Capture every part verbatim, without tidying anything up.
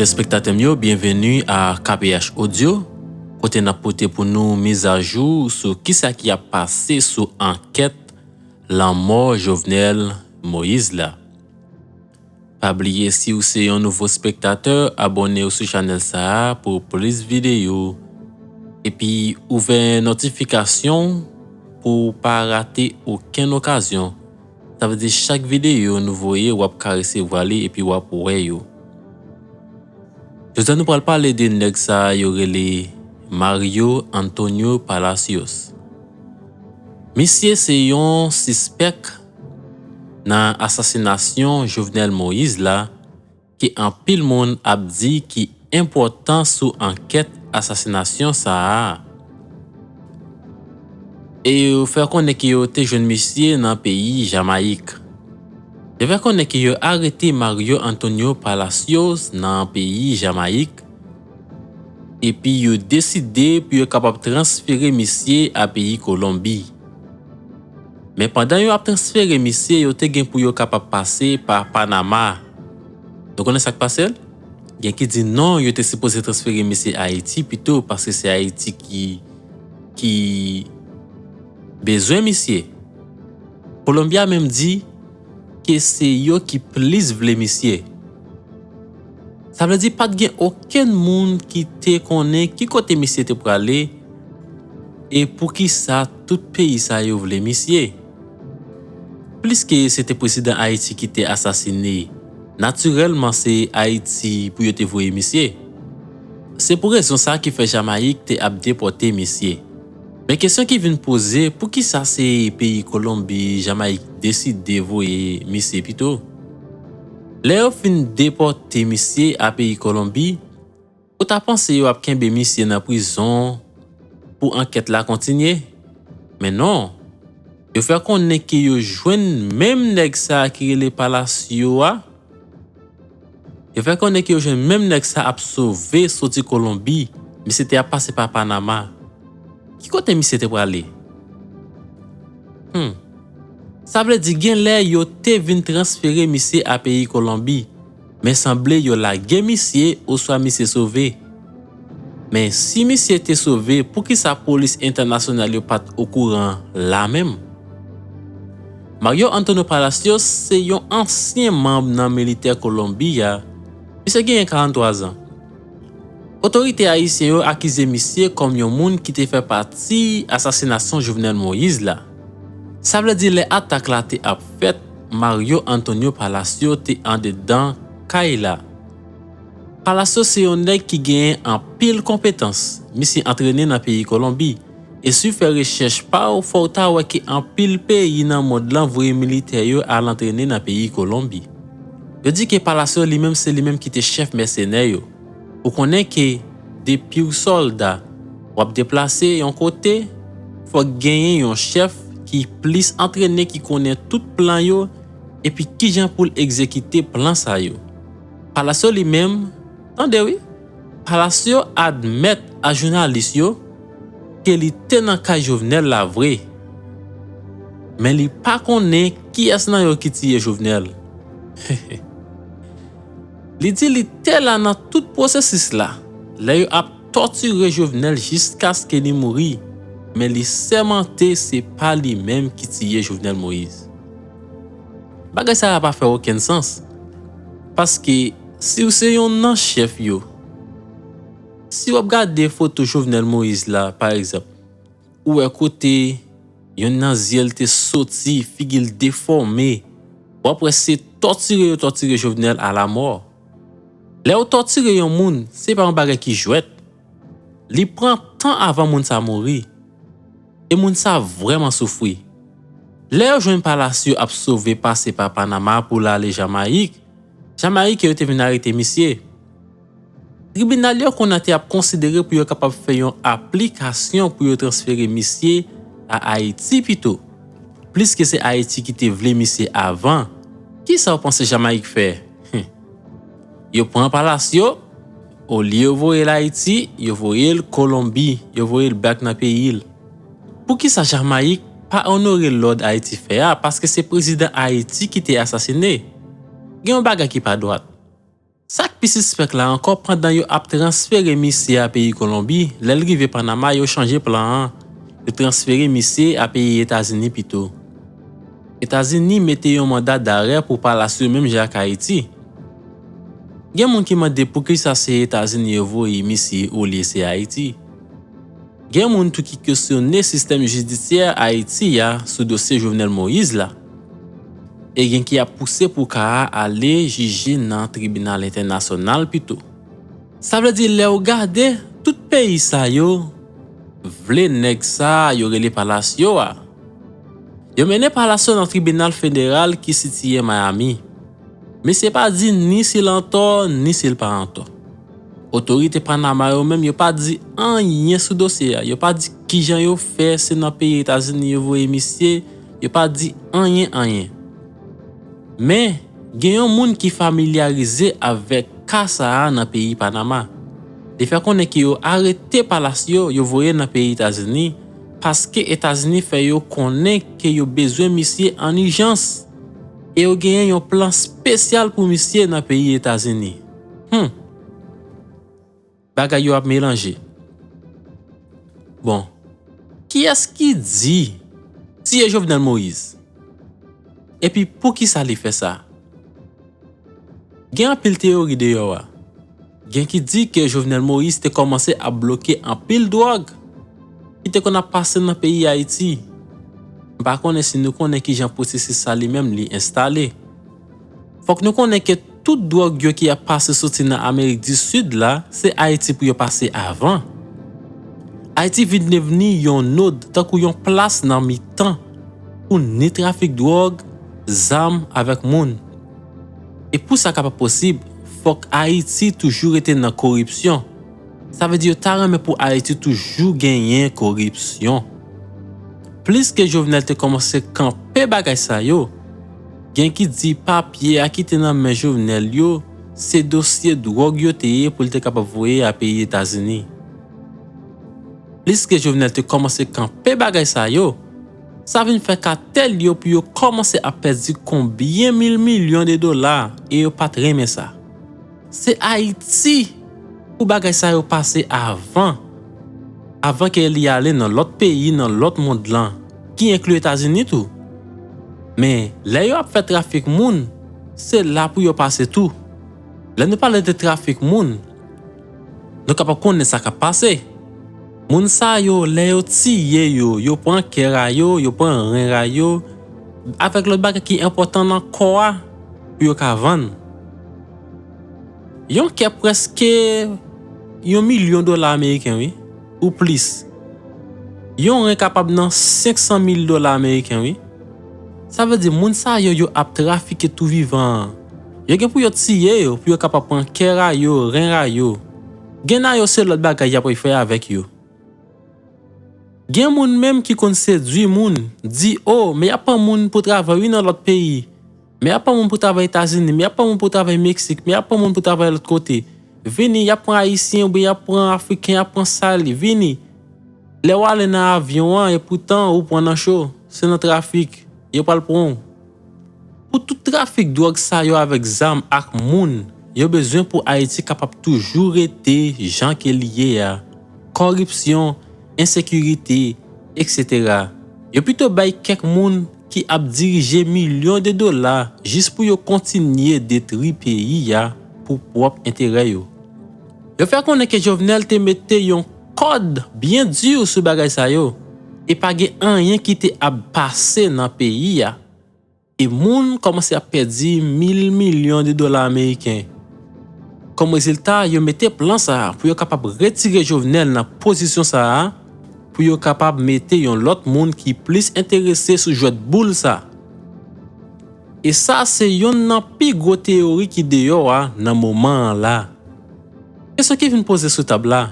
Telespèktatè m yo, byenveni a K P H Audio, kote n ap pote pou nou mizajou sou kisa ki ap pase sou ankèt lanmò Jovenel Moïse la. Pa bliye, si w se yon nouvo espèktatè, abòne w sou chanèl sa a pou plis videyo. Epi ouvè notifikasyon pou w pa rate okenn okazyon. Sa vle di chak videyo nou voye, w ap ka resevwa li epi w ap wè yo. Jodi a nou pral pale de nèg sa a yo rele Mario Antonio Palacios. Misye se yon sispèk nan asasinasyon Jovenel Moïse la, ke anpil moun ap di ki enpòtan sou ankèt asasinasyon sa a. E yo fè konnen ke yo te jwenn misye nan peyi Jamayik. Yo fè konnen ke yo arete Mario Antonio Palacios nan peyi Jamayik, epi yo deside pou yo kapab transfere misye a peyi Kolonbi. Men pandan yo ap transfere misye, yo te gen pou yo kapab pase pa Panama. Nou konnen sa k pase l? Gen ki di non, yo te sipoze transfere misye Ayiti pito, paske se Ayiti ki, ki bezwen misye. Kolonbi a menm di ke se yo ki plis vle misye. Sa vle di pa t gen okenn moun ki te konnen ki kote misye te prale e poukisa tout peyi sa yo vle misye. Pliske se te prezidan Ayiti ki te asasine, natirèlman se Ayiti pou yo te voye misye. Se pou rezon sa ki fè Jamayik te ap depòte misye. Men kesyon ki vin poze, poukisa se peyi Kolonbi Jamayik deside voye misye pito? Lè yo fin depòte misye a peyi Kolonbi, ou ta panse yo ap kenbe misye nan prizon pou ankèt la kontinye? Men non, yo fè konnen ke yo jwenn menm nèg sa a ki rele Palacio a. Yo fè konnen ke yo jwenn menm nèg sa ap sove soti Kolonbi, misye te ap pase pa Panama. Ki kote misye te prale? Hmm. Sa vle di gen lè yo te vin transfere misye a peyi Kolonbi, men sanble yo lage misye oswa misye sove. Men si misye te sove, poukisa polis entènasyonal yo pa t okouran la menm? Mario Antonio Palacios se yon ansyen manm nan militè Kolonbi a. Misye genyen karant twa zan. Otorite ayisyen yo akize misye kòm yon moun ki te fè pati asasinasyon Jovenel Moïse la. Sa vle di lè atak la te ap fèt, Mario Antonio Palacio te andedan kay la. Palacio se yon nèg ki genyen anpil konpetans. Misye antrene nan peyi Kolonbi. E si w fè rechèch pa w, fò w ta wè ke anpil peyi nan mond lan voye militè yo al antrene nan peyi Kolonbi. Yo di ke Palacio li menm se li menm ki te chèf mèsenè yo. Ou konnen ke depi w sòlda, w ap deplase yon kote, fòk genyen yon chèf ki plis antrene, ki konnen tout plan yo, epi kijan pou l egzekite plan sa yo. Palacio li menm, tande wi, Palacio admèt a jounalis yo ke li te nan kay Jovenel la vre. Men li pa konnen kiyès nan yo ki tiye Jovenel. Li di li te la nan tout pwosesis la, lè yo ap tòtire Jovenel jiskaske li mouri, men li sèmante se pa li menm ki tiye Jovenel Moïse. Bagay sa a pa fè okenn sans. Paske si w se yon nan chèf yo, si w ap gade foto Jovenel Moïse la, pa egzanp, ou wè kote yonn nan zye l te soti, figi l defòme, w ap wè se tòtire yo tòtire Jovenel alamò. Lè yo tòtire yon moun, se pa yon bagay ki jwèt. Li pran tan avan moun sa mouri. E moun sa vrèman soufri. Lè yo jwenn Palacio ap sove pase pa Panama pou l ale Jamayik, Jamayik yo te vin arete misye. Tribinal yo kounye a te ap konsidere pou yo kapab fè yon aplikasyon pou yo transfere misye a Ayiti pito. Pliske se Ayiti ki te vle misye avan, kisa w panse Jamayik fè? Yo pran Palacio, olye yo voye l Ayiti, yo voye l Kolonbi, yo voye l back nan peyi l. Poukisa Jamayik pa onore lòd Ayiti fè a? Paske se prezidan Ayiti ki te asasine. Gen yon bagay ki pa dwat. Sa k pi sispèk la ankò, pandan yo ap transfere misye a peyi Kolonbi, lè l rive Panama, yo chanje plan an. Yo transfere misye a peyi Etazini pito. Etazini mete yon manda darè pou Palasyo menm jan ak Ayiti. Gen moun ki mande poukisa se Etazini yo voye misye olye se Ayiti. Gen moun tou ki kesyone sistèm jidisyè Ayiti a sou dosye Jovenel Moïse la. E gen ki ap pouse pou ka a ale jije nan tribinal entènasyonal pito. Sa vle di lè w gade, tout peyi sa yo vle nèg sa a yo rele Palasyo a. Yo mennen Palasyo nan tribinal federal ki sitiye Miami. Mesye pa di ni si l antò, ni si l pa antò. Otorite Panama yo menm yo pa di anyen sou dosye a. Yo pa di kijan yo fè, se nan peyi Etazini yo voye misye, yo pa di anyen, anyen. Men, gen yon moun ki familyarize avèk ka sa a nan peyi Panama. Li fè konnen ke yo arete Palasyo, yo voye nan peyi Etazini, paske Etazini fè yo konnen ke yo bezwen misye an ijans. E yo genyen yon plan espesyal pou misye nan peyi Etazini. Hmm. Bagay yo ap melanje. Bon, kiyès ki di tiye Jovenel Moïse? Epi poukisa li fè sa? Gen anpil teyori deyò a. Gen ki di ke Jovenel Moïse te kòmanse ap bloke anpil dwòg ki te konn ap pase nan peyi Ayiti. M pa konnen si nou konnen kijan pwosesis sa li menm li enstale. Fòk nou konnen ke tout dwòg yo ki ap pase soti nan Amerik di Sid la, se Ayiti pou yo pase avan. Ayiti vin devni yon nod, tankou yon plas nan mitan, pou ni trafik dwòg, zam avèk moun. E pou sa kapab posib, fòk Ayiti toujou rete nan koripsyon. Sa vle di yo ta renmen pou Ayiti toujou genyen koripsyon. Plis ke Jovenel te kòmanse kanpe bagay sa yo, gen ki di papye a ki te nan men Jovenel yo, se dosye dwòg yo te ye pou l te kapab voye a peyi Etazini. Plis ke Jovenel te kòmanse kanpe bagay sa yo, sa vin fè katèl yo pou yo kòmanse ap pèdi konbyen mil milyon de dola e yo pa t renmen sa. Se Ayiti pou bagay sa yo pase avan, avan ke li ale nan lòt peyi, nan lòt mond lan, ki enkli Etazini tou. Men, lè yo ap fè trafik moun, se la pou yo pase tou. Lè nou pale de trafik moun, nou kapab konnen sa k ap pase. Moun sa yo, lè yo tiye yo, yo pran kè a yo, yo pran ren a yo, avèk lòt bagay ki enpòtan nan kò a, pou yo ka vann. Yon kè prèske yon milyon dola ameriken, wi, ou plis. Yon ren kapab nan senk san mil dola ameriken, wi. Sa vle di moun sa yo, yo ap trafike tou vivan an. Yo gen pou yo tiye yo, pou yo kapab pran kè a yo, ren a yo. Gen nan yo se lòt bagay y ap fè avèk yo. Gen moun menm ki konn sedui moun, di, "O, men y ap pran moun pou travay wi nan lòt peyi. Men y ap pran moun pou travay Etazini, men y ap pran moun pou travay Meksik, men y ap pran moun pou travay lòt kote. Vini, y ap pran Ayisyen oubyen y ap pran Afriken, y ap pran sa li, vini." Lè w ale nan avyon an, epoutan ou pran nan cho, se nan trafik, yo pral pran w. Pou tout trafik dwòg sa yo avèk zam ak moun, yo bezwen pou Ayiti kapab toujou rete jan ke li ye a. Kòripsyon, ensekirite, etsetera. Yo pito bay kèk moun ki ap dirije milyon de dola jis pou yo kontinye detri peyi a pou pwòp enterè yo. Yo fè konnen ke Jovenel te mete yon kòd byen di sou bagay sa yo, e pa gen anyen ki te ap pase nan peyi a. E moun kòmanse ap pèdi mil milyon de dola ameriken. Kòm rezilta, yo mete plan sa a pou yo kapab retire Jovenel nan pozisyon sa a, pou yo kapab mete yon lòt moun ki plis enterese sou jwèt boul sa. E sa se yonn nan pi gwo teyori ki deyò a nan moman an la. Kesyon ki vin poze sou tab la,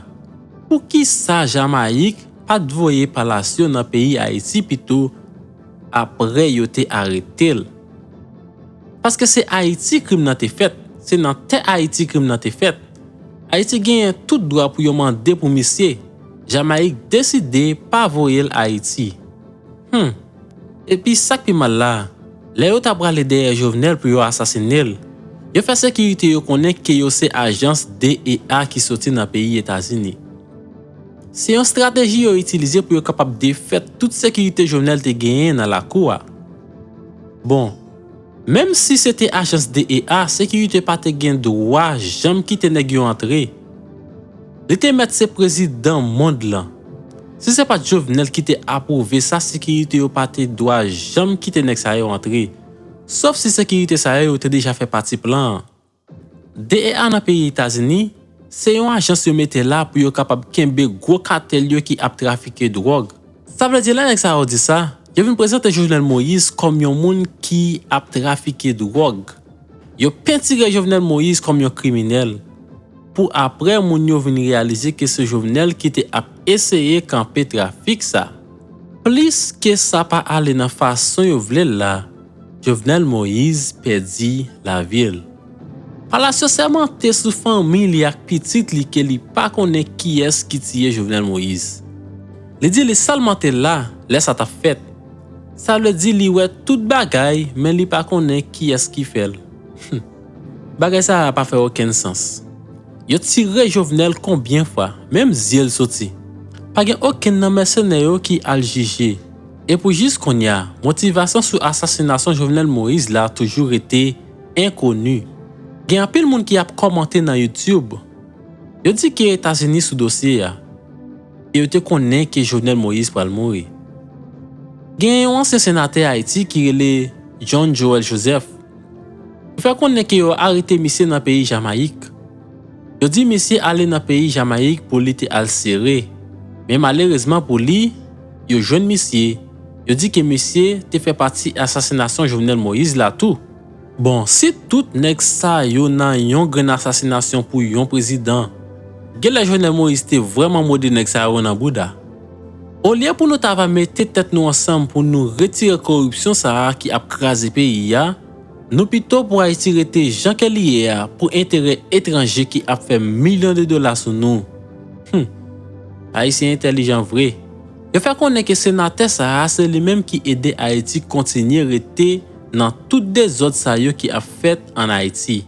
poukisa Jamayik pa t voye Palasyo nan peyi Ayiti pito apre yo te arete l? Paske se Ayiti krim nan te fèt, se nan tè Ayiti krim nan te fèt. Ayiti genyen tout dwa pou yo mande pou misye. Jamayik deside pa voye l Ayiti. Hmm. Epi sa k pi mal la, lè yo ta prale dèyè Jovenel pou yo asasinen l, Yo fè sekirite yo konnen ke yo se ajans D E A ki soti nan peyi Etazini. Se yon estrateji yo itilize pou yo kapab defèt tout sekirite Jovenel te genyen nan lakou a. Bon, menm si se te ajans D E A, sekirite pa te gen dwa janm kite nèg yo antre. Li te mèt se prezidan mond lan. Si se pa t Jovenel ki te apwouve sa, sekirite yo pa te dwa janm kite nèg sa yo antre. Sòf si sekirite sa yo, yo te deja fè pati plan an. D E A nan peyi Etazini, se yon ajans yo mete la pou yo kapab kenbe gwo katèl yo ki ap trafike dwòg. Sa vle di lè nèg sa yo di sa, yo vin prezante Jovenel Moïse kòm yon moun ki ap trafike dwòg. Yo pentire Jovenel Moïse kòm yon kriminèl. Pou aprè moun yo vin reyalize ke se Jovenel ki te ap eseye kanpe trafik sa. Plis ke sa pa ale nan fason yo vle l la, Jovenel Moïse pèdi lavi l. Palacio sèmante sou fanmi li ak pitit li ke li pa konnen kiyès ki tiye Jovenel Moïse. Li di li sèlman te la lè sa t ap fèt. Sa vle di li wè tout bagay, men li pa konnen kiyès ki fè l. Bagay sa a pa fè okenn sans. Yo tire Jovenel konbyen fwa, menm zye l soti. Pa gen okenn nan mèsenè yo ki al jije. E pou jis kounye a, motivasyon sou asasinasyon Jovenel Moïse la toujou rete enkoni. Gen anpil moun ki ap kòmante nan YouTube. Yo di ke Etazini sou dosye a. E yo te konnen ke Jovenel Moïse pral mouri. Gen yon ansyen senatè Ayiti ki rele John Joel Joseph. Yo fè konnen ke yo arete misye nan peyi Jamayik. Yo di misye ale nan peyi Jamayik pou li te al sere. Men malerezman pou li, yo jwenn misye. Yo di ke misye te fè pati asasinasyon Jovenel Moïse la tou. Bon, si tout nèg sa yo nan yon grenn asasinasyon pou yon prezidan, genlè Jovenel Moïse te vrèman mode nèg sa yo nan bouda. Olye pou nou ta va mete tèt nou ansanm pou nou retire koripsyon sa a ki ap kraze peyi a, nou pito pou Ayiti rete jan ke li ye a pou enterè etranje ki ap fè milyon de dola sou nou. Hum. Ayisyen entèlijan vre. Yo fè konnen ke senatè sa a se li menm ki ede Ayiti kontinye rete nan tout dezòd sa yo ki ap fèt ann Ayiti.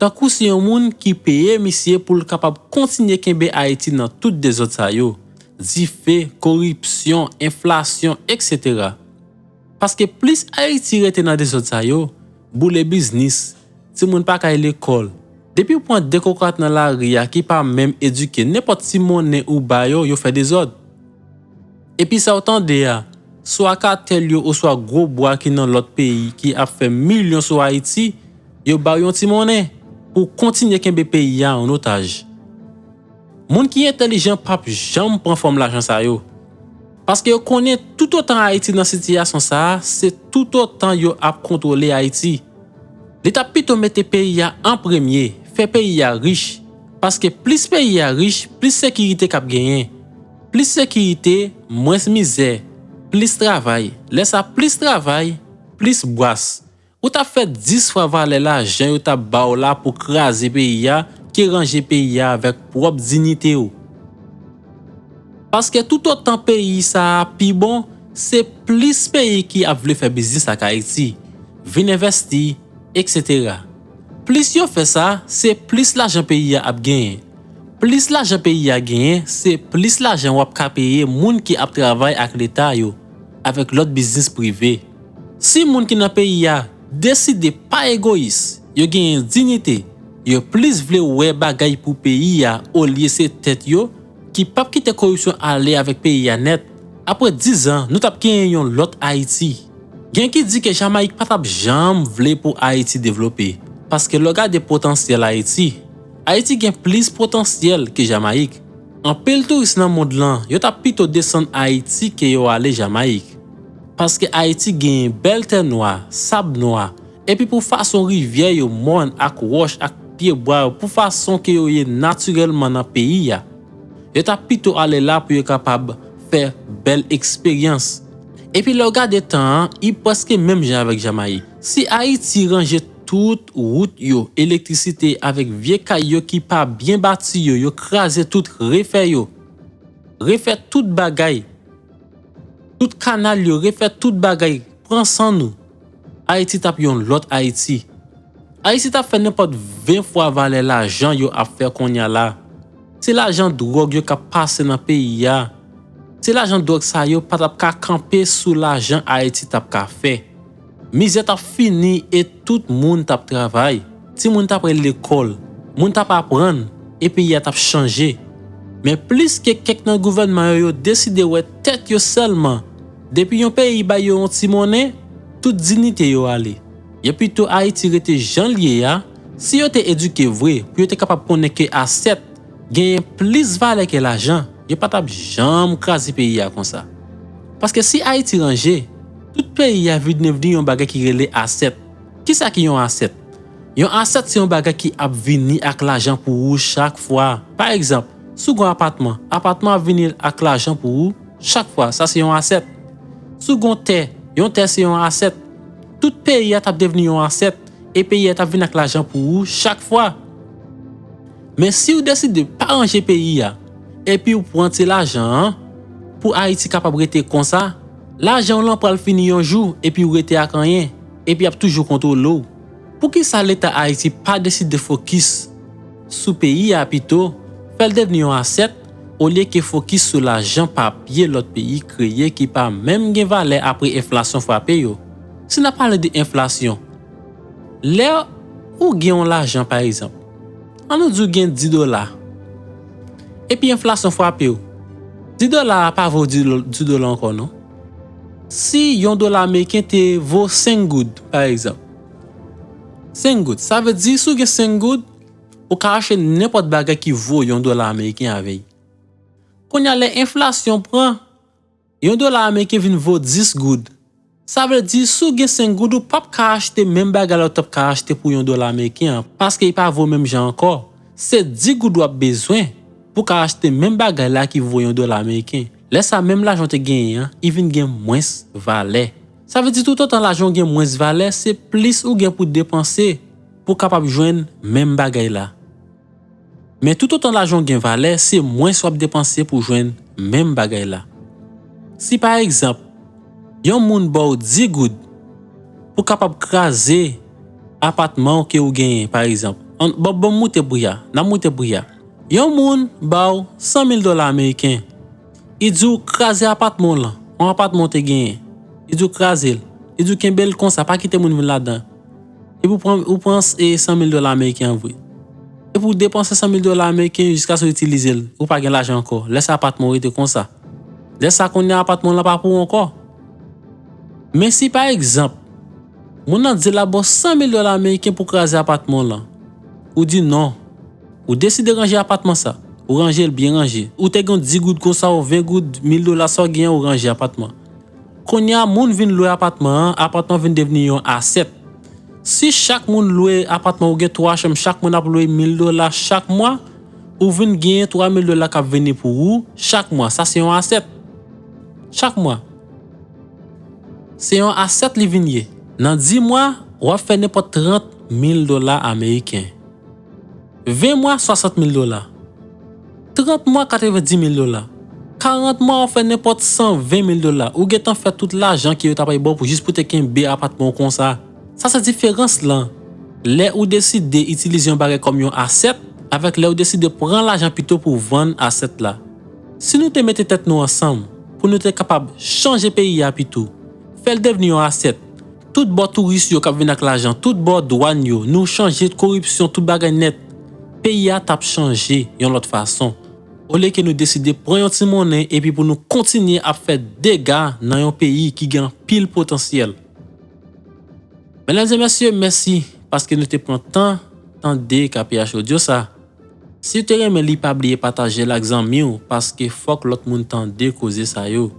Tankou se yon moun ki peye misye pou l kapab kontinye kenbe Ayiti nan tout dezòd sa yo, dife, koripsyon, enflasyon, etsetera. Paske plis Ayiti rete nan dezòd sa yo, boule biznis, timoun pa ka al lekòl. Depi w pran de kokorat nan lari a ki pa menm edike, nenpòt ti monnen ou ba yo, yo fè dezòd. Epi sa w tande a, swa katèl yo oswa gwo bwa ki nan lòt peyi ki ap fè milyon sou Ayiti, yo ba w yon ti monnen pou w kontinye kenbe peyi a an otaj. Moun ki entèlijan p ap janm pran fòm lajan sa yo. Paske yo konnen toutotan Ayiti nan sitiyasyon sa a, se toutotan yo ap kontwole Ayiti. Li t ap pito mete peyi a an premye, fè peyi a rich. Paske plis peyi a rich, plis sekirite k ap genyen. Plis sekirite, mwens mizè, plis travay. Lè sa plis travay, plis bwas. Ou t ap fè dis fwa valè lajan yo t ap ba w la pou kraze peyi a ke ranje peyi a avèk pwòp diyite w. Paske toutotan peyi sa a pi bon, se plis peyi ki ap vle fè biznis ak Ayiti, vin envèsti, etsetera. Plis yo fè sa, se plis lajan peyi a ap genyen. Plis lajan peyi a genyen, se plis lajan w ap ka peye moun ki ap travay ak Leta yo, avèk lòt biznis prive. Si moun ki nan peyi a deside pa egoyis, yo genyen diyite, yo plis vle wè bagay pou peyi a olye se tèt yo, ki p ap kite koripsyon ale avèk peyi a nèt. Apre diz an, nou t ap genyen yon lòt Ayiti. Gen ki di ke Jamayik pa t ap janm vle pou Ayiti devlope, paske lè w gade potansyèl Ayiti, Ayiti gen plis potansyèl ke Jamayik. Anpil touris nan mond lan, yo t ap pito desann Ayiti ke yo ale Jamayik. Paske Ayiti genyen bèl tè nwa, sab nwa, epi pou fason rivyè yo, mòn ak wòch ak pyebwa yo, pou fason ke yo ye natirèlman nan peyi a. Yo t ap pito ale la pou yo kapab fè bèl eksperyans. Epi lè w gade tan an, li prèske menm jan avèk Jamayik. Si Ayiti ranje tout wout yo, elektrisite avèk vye kay yo ki pa byen bati yo, yo kraze tout, refè yo, refè tout bagay, tout kanal yo, refè tout bagay, pran san nou. Ayiti t ap yon lòt Ayiti. Ayiti t ap fè nenpòt ven fwa valè lajan yo ap fè kounye a la. Se lajan dwòg yo k ap pase nan peyi a. Se lajan dwòg sa yo pa t ap ka kanpe sou lajan Ayiti t ap ka fè. Mizè t ap fini e tout moun t ap travay. Timoun t ap al lekòl. Moun t ap aprann e peyi a t ap chanje. Men plis ke kèk nan gouvènman yo, yo deside wè tèt yo sèlman. Depi yon peyi ba yo yon ti monnen, tout diyite yo ale. Yo pito Ayiti rete jan l ye a, si yo te edike vre, pou yo te kapab konnen ke asèt genyen plis valè ke lajan, yo pa t ap janm kraze peyi a konsa. Paske si Ayiti ranje, tout peyi a vin devni yon bagay ki rele asèt. Kisa ki yon asèt? Yon asèt se yon bagay ki ap vini ak lajan pou ou chak fwa. Pa egzanp, si w gen yon apatman, apatman ap vini ak lajan pou ou chak fwa. Sa se yon asèt. Si w gen yon tè, yon tè se yon asèt. Tout peyi a t ap devni yon asèt e peyi a t ap vin ak lajan pou ou chak fwa. Men si w deside pa ranje peyi a, epi w pran ti lajan an, pou Ayiti kapab rete konsa, lajan w lan pral fini yon jou epi w rete ak anyen, epi y ap toujou kontwole w. Poukisa Leta Ayiti pa deside fokis sou peyi a pito, fè l devni yon asèt, olye ke fokis sou lajan papye lòt peyi kreye ki pa menm gen valè apre enflasyon frape yo? Si n ap pale de enflasyon, lè ou gen yon lajan, pa egzanp, ann nou di w gen dis dola, epi enflasyon frape w, dis dola a pa vo dis dola ankò, non. Si yon dola ameriken te vo senk goud, pa egzanp, senk goud, sa vle di si w gen senk goud, ou ka achte nenpòt bagay ki vo yon dola ameriken avè l. Kounye a, lè enflasyon pran, yon dola ameriken vin vo dis goud. Sa vle di, si w gen senk goud, ou p ap ka achte menm bagay la w t ap ka achte pou yon dola ameriken an, paske li pa vo menm jan ankò. Se dis goud w ap bezwen pou w ka achte menm bagay la ki vo yon dola ameriken. Lè sa, menm lajan w te genyen an, li vin gen mwens valè. Sa vle di, toutotan lajan w gen mwens valè, se plis ou gen pou depanse pou w kapab jwenn menm bagay la. Men toutotan lajan w gen valè, se mwens w ap depanse pou w jwenn menm bagay la. Si pa egzanp, yon moun ba w dis goud pou w kapab kraze apatman w ke w genyen, pa egzanp, ann, ban, ban m moute pri a, n ap moute pri a. Yon moun ba w san mil dola ameriken, li di w kraze apatman w lan, yon apatman w te genyen, li di w kraze l, li di w kenbe l konsa, pa kite moun vin ladan. Epi w pran, ou pran, e, san mil dola ameriken an vre. Epi w depanse san mil dola ameriken jiskaske w itilize l, ou pa gen lajan ankò. Lè sa, apatman w rete konsa. Lè sa, kounye a, apatman w lan pa pou ou ankò. Men si, pa egzanp, moun nan di l ap ba w san mil dola ameriken pou w kraze apatman w lan, ou di non. Ou deside ranje apatman sa. Ou ranje l byen ranje. Ou te gen yon dis goud konsa, ou ven goud, mil dola, sa w genyen, ou ranje apatman. Kounye a, moun vin lwe apatman an, apatman vin devni yon asèt. Si chak moun lwe apatman, ou gen twa chanm, chak moun ap lwe mil dola chak mwa, ou vin genyen twa mil dola k ap vini pou ou chak mwa. Sa se yon asèt. Chak mwa. Se yon asèt li vin ye. Nan dis mwa, w ap fè nenpòt trant mil dola ameriken. Ven mwa, swasant mil dola. Trant mwa, katrevendis mil dola. Karant mwa, w ap fè nenpòt san ven mil dola. Ou gentan fè tout lajan ke yo ta pral ba w pou jis pou te kenbe apatman w konsa. Sa se diferans lan. Lè ou deside itilize yon bagay kòm yon asèt, avèk lè ou deside pran lajan pito pou vann asèt la. Si nou te mete tèt nou ansanm pou nou te kapab chanje peyi a pito, fè l devni yon asèt, tout bò touris yo k ap vin ak lajan, tout bò dwàn yo, nou chanje koripsyon, tout bagay nèt, peyi a t ap chanje yon lòt fason. Olye ke nou deside pran yon ti monnen epi pou nou kontinye ap fè dega nan yon peyi ki gen anpil potansyèl. Medam e mesye, mèsi paske nou te pran tan tande K P H Audio sa. Si w te renmen li, pa bliye pataje l ak zanmi w, paske fòk lòt moun tande koze sa yo.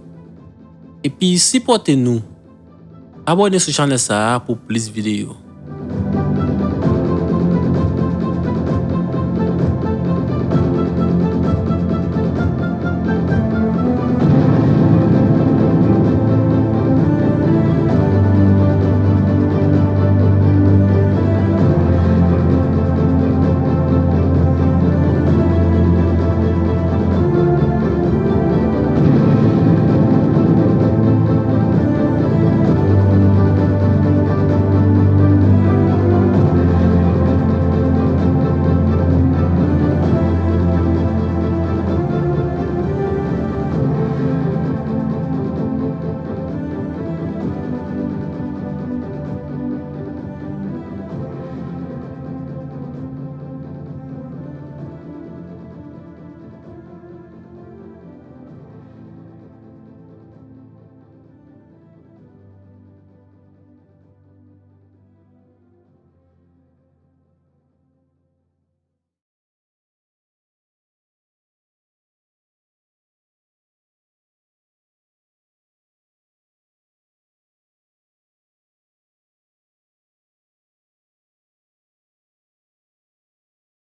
Epi sipòte nou. Abòne sou chanèl sa a pou plis videyo.